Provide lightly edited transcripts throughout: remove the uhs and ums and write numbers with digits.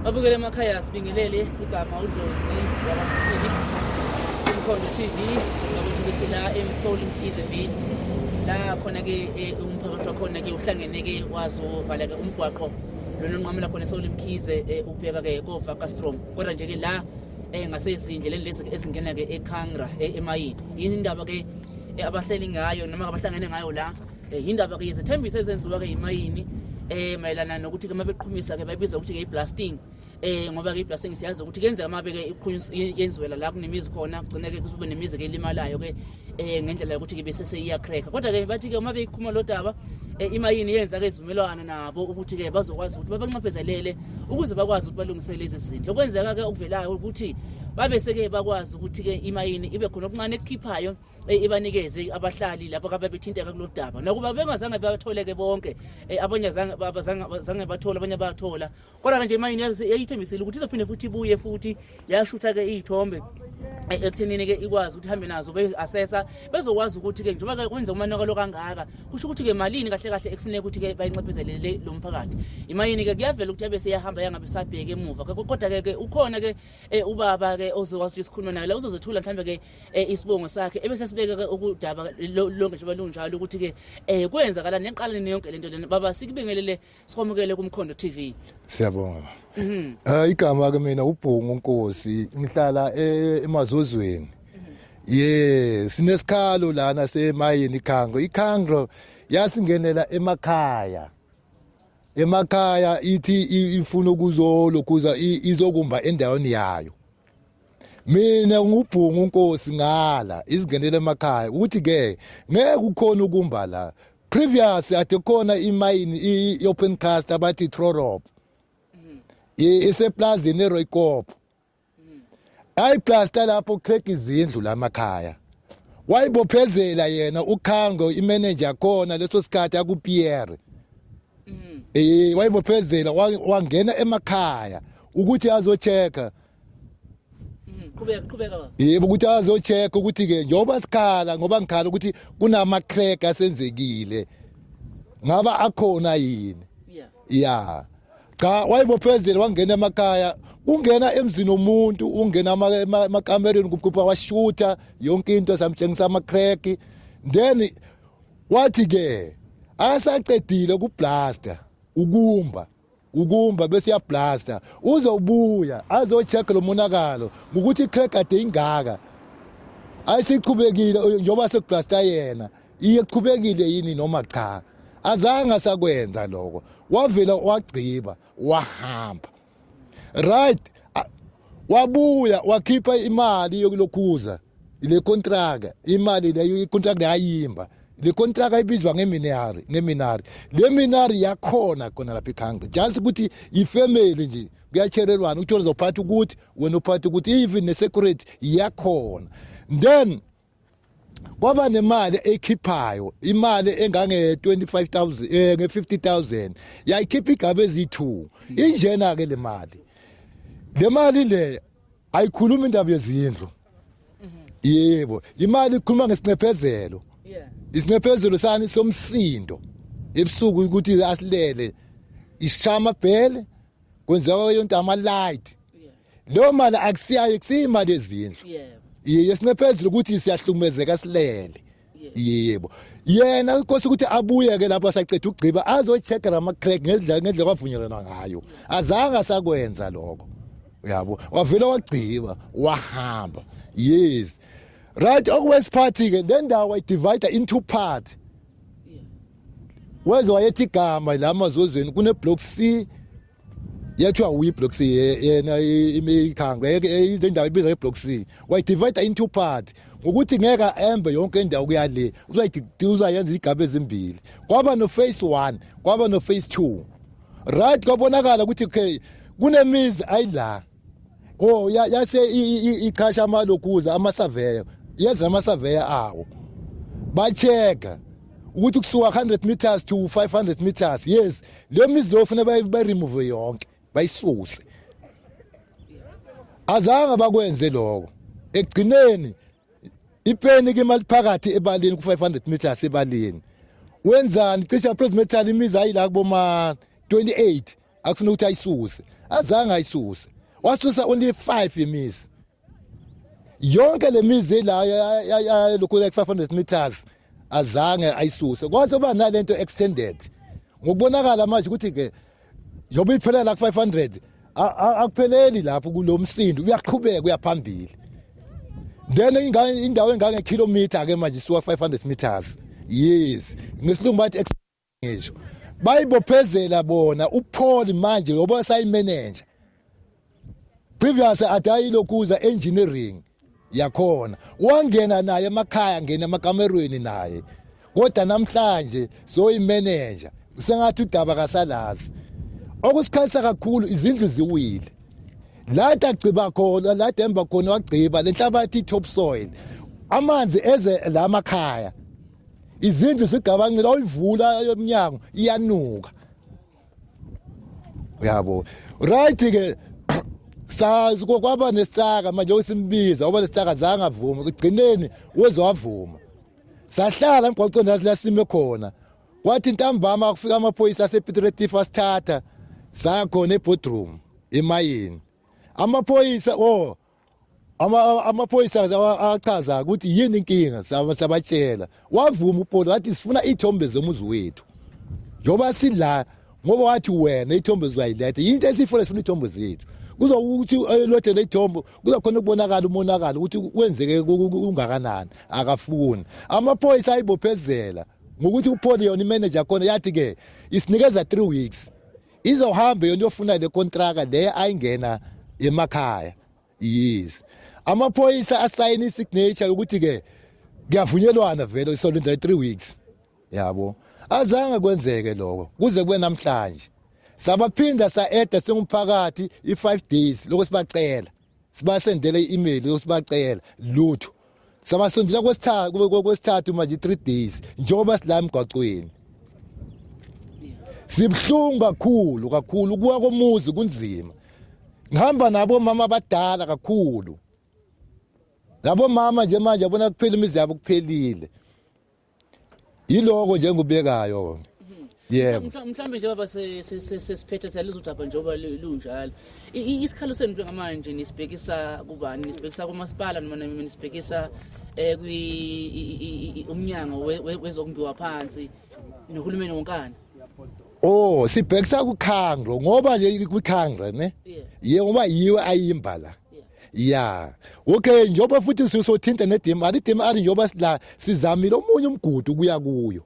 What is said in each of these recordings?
Babukele emakhaya, sibingelele. Igama uDlozi wakwaMsibi, Umkhondo TV. Ngakuthi ke sila eMsoli Mkhize Ville, la khona ke umphakathi wakhona ke uhlangene ke wazovala ke umgwaqo lona onqamula khona eSoli Mkhize ubheka ke koVakastrom, kodwa nje ke la ngasezindleleni lezi ezingena ke eKhangra emayini. Indaba ke abahleli ngayo noma abahlangene ngayo la yindaba ke yezethembiso ezenziwa ke imayini mayelana nokuthi ke mabeqhumisa ke, bayibiza ukuthi ke i-blasting, ngoba ke i-blasting siyazi ukuthi kuyenzeka mabe ke yenziwela la kunemizi khona, kugcine ke kube nemizi ke elimalayo ke ngendlela yokuthi ke bese seyiya-crack. Kodwa ke bathi ke uma beyikhuluma lo daba, imayini yenza ke izivumelwano nabo ukuthi ke bazokwazi ukuthi babanxephezelele ukuze bakwazi ukuthi balungise lezi zindlu. Okwenzeka ke okuvelayo ukuthi babe seke bakwazi ukuthi ke imayini ibe khona okuncane ekukhiphayo, ibanikeze abahlali lapho kabebethinteka kulolu daba, nokuba bengazange batholeke bonke. Abanye zange bathole, abanye bathola, kodwa nje imayini yayithembisile ukuthi izophinde futhi ibuye futhi yashutha ke iy'thombe ekuthenini ke ikwazi ukuthi ihambe nazo be-assessa, bezokwazi ukuthi ke njengoba ke kwenza umonakalo kangaka, kusho ukuthi ke malini kahle kahle ekufuneka ukuthi ke bayinxephezelele lo mphakathi. Imayini ke kuyavela ukuthi yabe seyahamba, yangabe sabheke emuva. Kodwa ke ukhona ke ubaba ke ozokwazi ukuthi sikhulume naye la, uzozethula mhlambe ke isibongo sakhe, ebese sibeka ke ukudaba lonke njengoba lunjalo, ukuthi ke kwenzakalani neqala yonke lento lena. Baba, sikubingelele, sikwamukele kuMkhondo TV. Siyabonga. Igama ke mina uBhungu Nkosi, ngihlala eMazozweni. Ye, sinesikhalo lana semayini iKhangro. IKhangro yasingenela emakhaya. Emakhaya ithi ifuna ukuzolokhuza izokumba endaweni yayo. Mina ngubhungu Nkosi, ngala izingenele emakhaya ukuthi ke ngeke ukhona ukumba la. Previous ade khona imayini i-open cast abathi Trorop. Iseplazini eRoykop. Ayi plaster lapho, crack izindlu lamakhaya. Wayibophezela yena uKhango, imanager khona leso sikhathi akuPierre. Wayibophezela wangena emakhaya ukuthi azochecka. Qhubeka, qhubeka baba. Yebo, ukuthi azochecka ukuthi ke njengoba sikhala, ngoba ngikhala ukuthi kunama crack asenzekile. Ngaba akhona yini? Ya. Cha, wayibophezela wangena emakhaya, ungena emzini womuntu, ungena emakamereni kuphupha, washutha yonke into, samtshengisa ama crack. Then wathi ke asacedile kublaster, ukumba bese yablaster, uzobuya azocheck lo monakalo ngokuthi icrack ade ingaka ayisiqhubekile njengoba sekublaster yena, iye qhubekile yini noma cha. Azange asakwenza lokho, wavela wagciba wahamba. Right, wabuya wakhipha imali yokulokhuza le contract, imali leyo, icontract ayimba le contract ayibizwa ngeminari, ngeminari le minari yakhona khona lapha eKhangre, just ukuthi ifamily nje kuyacherelwana ukuthi uzophatha ukuthi wena uphatha ukuthi, even ne-security yakhona. Then kwaba nemali ekhiphayo, imali engange 25,000, nge 50,000, yayikhipha igaba ezi2 injena ke le mali. Le mali le ayikhuluma indaba yezindlu. Yebo, imali ikhuluma ngesincephezelo. Isincephezelo sani? Somsindo ebusuku, ukuthi asilele, isishaya amabhele, kwenzeka yonke ama light. Leyo mali akusiyayo, kusiyimali ezindlu. Ye, yesincephezelo ukuthi siyahlukumezeka silele. Yebo, yena inkosi ukuthi abuye ke lapho asaceda ukugciba, azocheck ama crack ngendlela kwavunyelwana ngayo. Azange asakwenza lokho, uyabo, wavela wagciba wahamba. Yes, right, okwesiphathi ke le ndawo ayidivide into part. Weze wayethi igama la Mazozweni kune block C, yethiwa uyi block C yena, iKhango indawo ibiza iblock C, wayidivide into part ngokuthi ngeke embe yonke indawo kuyale, uzayenza igaba ezimbili. Kwaba no phase 1, kwaba no phase 2. Right, kwabonakala ukuthi okay, kunemizi ayila. Oh, yase ichasha amalokhuza ama-surveyor, yenza ama-surveyor awo, ba-checka ukuthi kusuka 100 meters to 500 meters, yes, leyo mizi leyo funa bayi-remove yonke, bayisuse. Azange bakwenze lokho. Ekugcineni ipeni ke imali phakathi ebaleni ku-500 meters ebaleni wenzani? Cishe approximately imizi ayila kuboma 28. Akufuna ukuthi ayisuse, azange ayisuse, wasusa only 5 yemizi. Yonke le mizi la lokhu like 500 meters azange ayisuse, kwaze kuba nalento extended ngokubonakala manje ukuthi ke njengoba iphelela ku 500 akupheleli lapho kulomsindo, uyaqhubeka uyaphambili. Then indawo engange kilometer ke manje isuka 500 meters. Yes, ngesilungu bathi ngisho bayibophezela bona uPaul manje ngoba sayimanager previous adayilokuza engineering yakhona, wangena naye emakhaya, ngena emakamerweni naye, kodwa namhlanje soyimanager sengathi udaba kasalazi. Okusikhalisa kakhulu, izindlu ziwile la agciba khona, la demba khona, wagciba lenhlabathi, top soil, amanzi eze la makhaya, izindlu zigabancile, awuyivula yomnyango iyanuka, uyabo. Right ke, sazi kwaba nesicaka manje osimbiza, waba nesicaka, zange avume. Kugcineni wezwavuma, sahlala emgwaqweni la sime khona. Kwathi ntambama kufika amaphoyisa asePiet Retief, asithatha saya khona eboardroom emayini. Amaphoyisa, oh, amaphoyisa achaza ukuthi yini inkinga, sabatshela, wavuma uPaul, wathi sifuna ithombe zomuzi wethu njengoba sila, ngoba wathi wena ithombe uzayiletha. Yinto esifuna, sifuna ithombe zethu, kuzokuthi lothe le ithombe kuzokhona ukubonakala umonakalo ukuthi wenzeke ungakanani. Akafuni. Amaphoyisa ayibophezela ngokuthi uPaul yona imanager khona yathi ke isinikeza 3 weeks, izohamba yona yofuna le contract le ayingena emakhaya. Yes, amaphoyisa asayina isignature ukuthi ke kuyavunyelwana vele, isolindela 3 weeks yabo. Azange kwenzeke lokho kuze kube namhlanje. Sabaphinda sa-eda singumphakathi i-5 days lokho sibacela, sibasendele i-email lokho sibacela, lutho. Sabasondela kwesithathu manje 3 days njengoba sila emgwaqweni. Sibuhlungu kakhulu kakhulu, kuwa komuzi kunzima. Ngihamba nabo mama abadala kakhulu, labo mama nje manje yabona kuphela imizi yabo, kuphelile. Yiloko nje engubekayo, yebo. Mhlawumbe nje baba sesiphethe, siyalizwa udaba njengoba lunjalo. Isikhalo senu njengamanje nisibhekisa kubani? Nisibhekisa kumasipala noma nisibhekisa kwi umnyango wezokumbiwa phansi nohulumeni wonkana? Oh, sibhekisa kuKhangro, ngoba nje kwiKhangro ne, yebo, ngoba yiwe ayimba la. Ya, okay, njengoba futhi sisothinta ne-DMR, i-DMR njengoba sila sizamile omunye umgudu ukuya kuyo.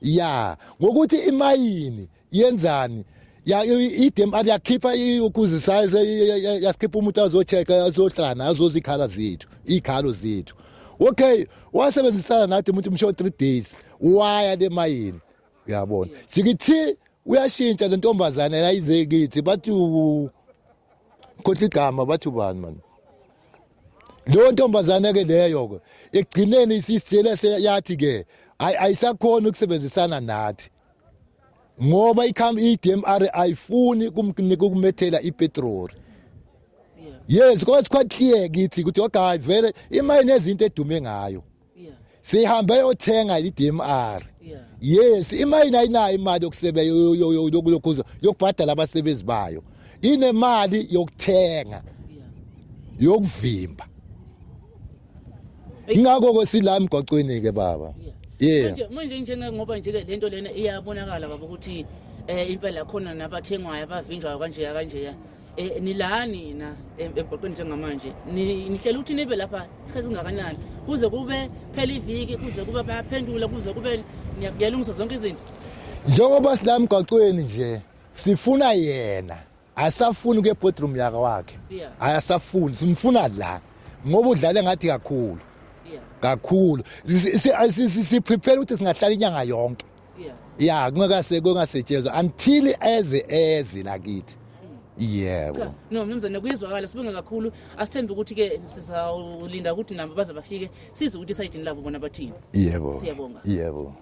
Ya, ngokuthi imayini yenzani ya, i-DMR yakhipha ukuze size yasikhipha umuntu azocheck-a, azohlala, azozikhala zethu, iy'khalo zethu. Okay, wasebenzisana nathi umuntu msho 3 days, waya le mayini, uyabona. Sikithi uyashintsha le ntombazane layize kithi, bathi khohlwa igama, bathi ubani man leyo ntombazane ke leyo ke. Ekugcineni isisitshele yathi ke ayisakhona ukusebenzisana nathi ngoba ikham i-DMR ayifuni kumnika ukumethela ipetroli. Yes, kodwa it's quite clear kithi ukuthi okay, vele imayini ezinto edume ngayo, sihambe yothenga i-DMR. Yes, imayini ayinayo imali yokusebenza, yokubhadala abasebenzi bayo, inemali yokuthenga, yokuvimba. Ingakho ke sila emgwaqweni ke baba, yeah. Manje njengoba nje ke lento lena iyabonakala baba ukuthi impela khona nabathengwayo abavinjwayo kanje kanje, nilani na emgwaqweni njengamanje? Nihlela ukuthi nibe lapha isikhathi singakanani? Kuze kube phela iviki, kuze kube bayaphendula, kuze kube niyalungisa zonke izinto? Njengoba sila emgwaqweni nje sifuna yena, asafuni kuye boardroom yaka wakhe, ayasafuni, simfuna la ngoba udlale ngathi kakhulu kakhulu. Si prepare ukuthi singahlala inyanga yonke ya kungakase kungasetshenzwa until eze la kithi, yebo. Cha, no mnumzane, kuyezwakala, sibonge kakhulu. Asithembe ukuthi ke sizawulinda ukuthi nabo baze bafike, sizwe ukuthi esayidini labo bona bathini. Yebo. Siyabonga. Yebo.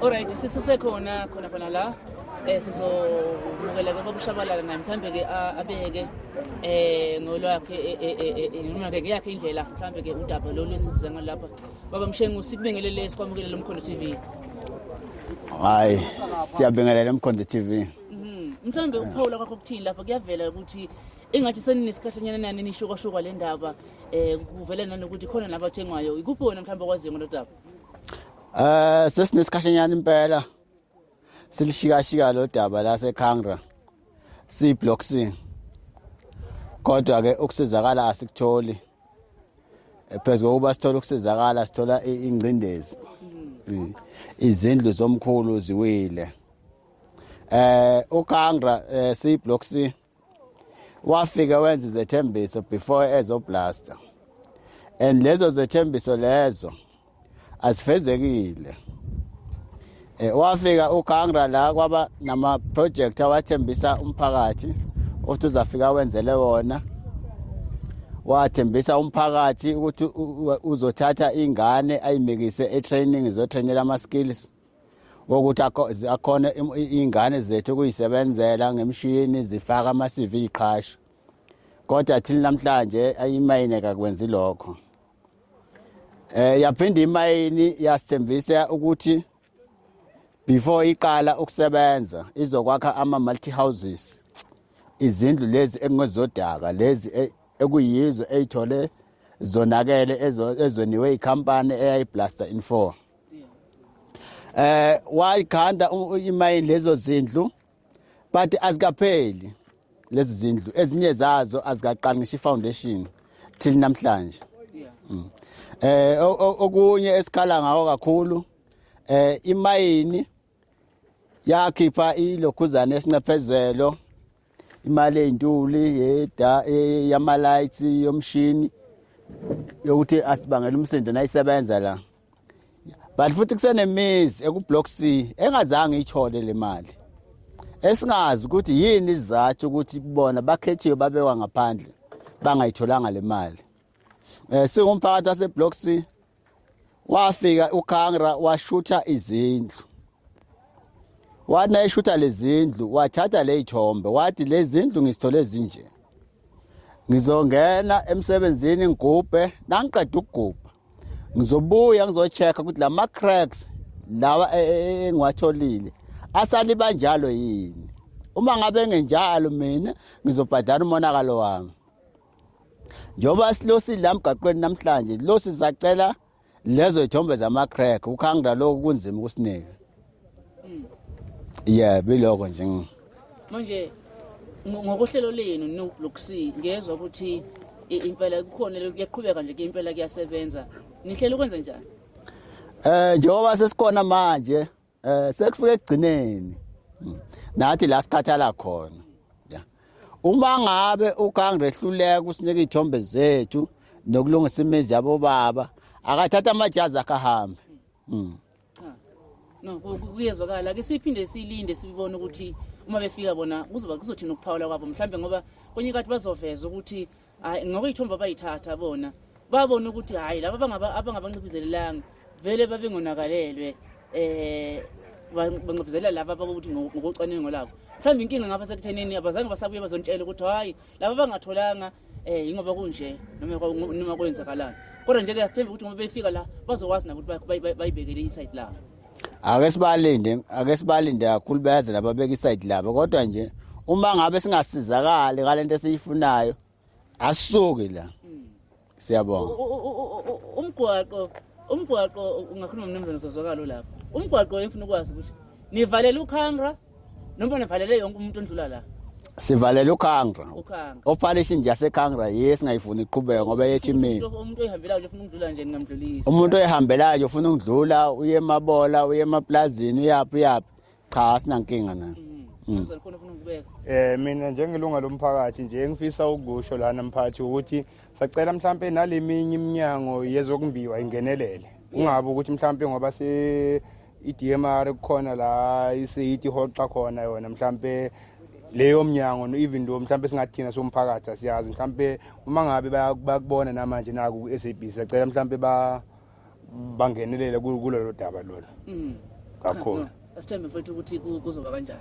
Alright, sisesekhona khona khona la. Sizomukela ke babushabalala naye, mhlambe ke abeke ngolwakhe noma ke ngeyakhe indlela, mhlambe ke udaba lolu esisiza lapha. Baba Mshengu, sikubingelele, sikwamukele lo Mkhondo TV. Hayi, siyabingelela eMkhondo TV. Mhlawumbe ukuphawula kwakho kuthini lapha kuyavela ukuthi ingathi seninisikhathanyana nani nishukashuka le ndaba kuvele nanokuthi khona nabathengwayo. Ikuphi wena mhlawumbe okwaziyo ngalo daba? Sesinesikhashanyana impela. Silishikashika lo daba la seKhangra. C block C. Kodwa ke ukusizakala asikutholi. Phezu kokuba sithola ukusizakala sithola ingcindezi. Izindlu zomkhulu ziwile. uKhangra C block C wafika wenza izethembiso before ezoblaster. And lezo zethembiso lezo azifezekile. Wafika uKhangra la kwaba nama project awathembisa umphakathi ukuthi uzafika wenzele wona. Wathembisa umphakathi ukuthi uzothatha ingane ayimikise e-training, izotrainela ama skills wokuthi akhone ingane zethu ukuyisebenzela ngemishini, zifaka ama CV iqhasho. Kodwa thina namhlanje ayimayine kakwenzi lokho. Yaphinda imayini yasithembisa ukuthi before iqala ukusebenza izokwakha ama multi houses, izindlu lezi ekungezodaka lezi ekuyizo eyithole zonakele ezoniwe ikhampani eyayiblaster in 4. Wayikhanda imayini lezo zindlu, but azikapheli lezi zindlu, ezinye zazo azikaqali ngisho i-foundation till namhlanje. Okunye esikhala ngawo kakhulu, imayini yakhipha ilokhuzana esincephezelo, imali eyintuli yeda yama lights yomshini yokuthi asibangela umsindo nayisebenza la, but futhi kusenemizi eku-block C engazange ithole le mali, esingazi ukuthi yini isizathu ukuthi bona bakhethiwe babekwa ngaphandle bangayitholanga le mali. Singumphakathi wase-block C, wafika uKhangra washutha izindlu, wathi nayishutha lezindlu wathatha ley'thombe, wathi lezi zindlu ngizithole zinje, ngizongena emsebenzini ngigubhe, nangiqeda ukugubha ngizobuya ngizocheck-a ukuthi lama cracks lawa engiwatholile asaliba njalo yini. Uma ngabe ngenjalo mina ngizobhadala umonakalo wami. Njengoba silo sidla emgaqweni namhlanje lo, sizacela lezo ithombe zama-crack. UKhangra lokhu kunzima ukusinika. Yebo, iloko nje. Manje ngokohlelo lenu no block C, ngezwa ukuthi impela kukhona kuyaqhubeka nje ke, impela kuyasebenza. Nihlele ukwenza njani? Njengoba sesikhona manje sekufike ekugcineni. Nathi la sikhathala khona. Ya. Uma ngabe uKhangra ehluleka usinika iy'thombe zethu nokulungisa imizi yabo baba, akathatha amajazi akhe ahambe. Cha. No, kuyezwakala. Ake siphinde silinde sibone ukuthi uma befika bona kuzoba kuzothina ukuphawula kwabo mhlambe, ngoba kwenye inkathi bazoveza ukuthi hayi, ngokuyithombe abayithatha bona babona ukuthi hayi, laba abangabanciphizelelanga vele babengonakalelwe, banciphizelela laba abakuthi ngokocwaningo labo. Mhlawumbe inkinga ngapha sekuthenini abazange basabuye bazontshela ukuthi hayi, laba abangatholanga ingoba kunje noma kwenzakalani. Kodwa nje ke asithembe ukuthi ngoba befika la bazokwazi nabo ukuthi bayibekele iside labo. Ake sibalinde, ake sibalinde kakhulu beze laba beka iside labo, kodwa nje uma ngabe singasizakali ngalento esiyifunayo asisuki la. Siyabonga. Umgwaqo ungakhuluma mnumzane sozwakalo lapho. Umgwaqo, engifuna ukwazi ukuthi nivalele uKhangra noma nivalele yonke umuntu ondlula la? Sivalele uKhangra. UKhangra. Operation nje yaseKhangra yiyo esingayifuni iqhubeke ngoba yethi imini. Umuntu oyihambelayo nje ufuna ukudlula nje ningamdlulisi? Umuntu oyihambelayo ufuna ukudlula, uye emabola, uye emaplazini, uyaphi uyaphi, cha, asinankinga nayo. Mnumzane, khona ufuna ukubeka? Mina njengelunga lomphakathi nje, engifisa ukusho lana mphathi ukuthi sacela mhlambe naleminye iminyango yezokumbiwa ingenelele. Ungabe ukuthi mhlambe ngoba se i-DMR kukhona la iseyithi hoxa khona yona mhlambe leyo mnyango, no even though mhlambe singathina somphakathi asiyazi, mhlambe uma ngabe bayakubona namanje naku ku-SABC, sacela mhlambe ba bangenelele kulolo daba lolo kakhulu. Asithembe mfowethu ukuthi kuzoba kanjani.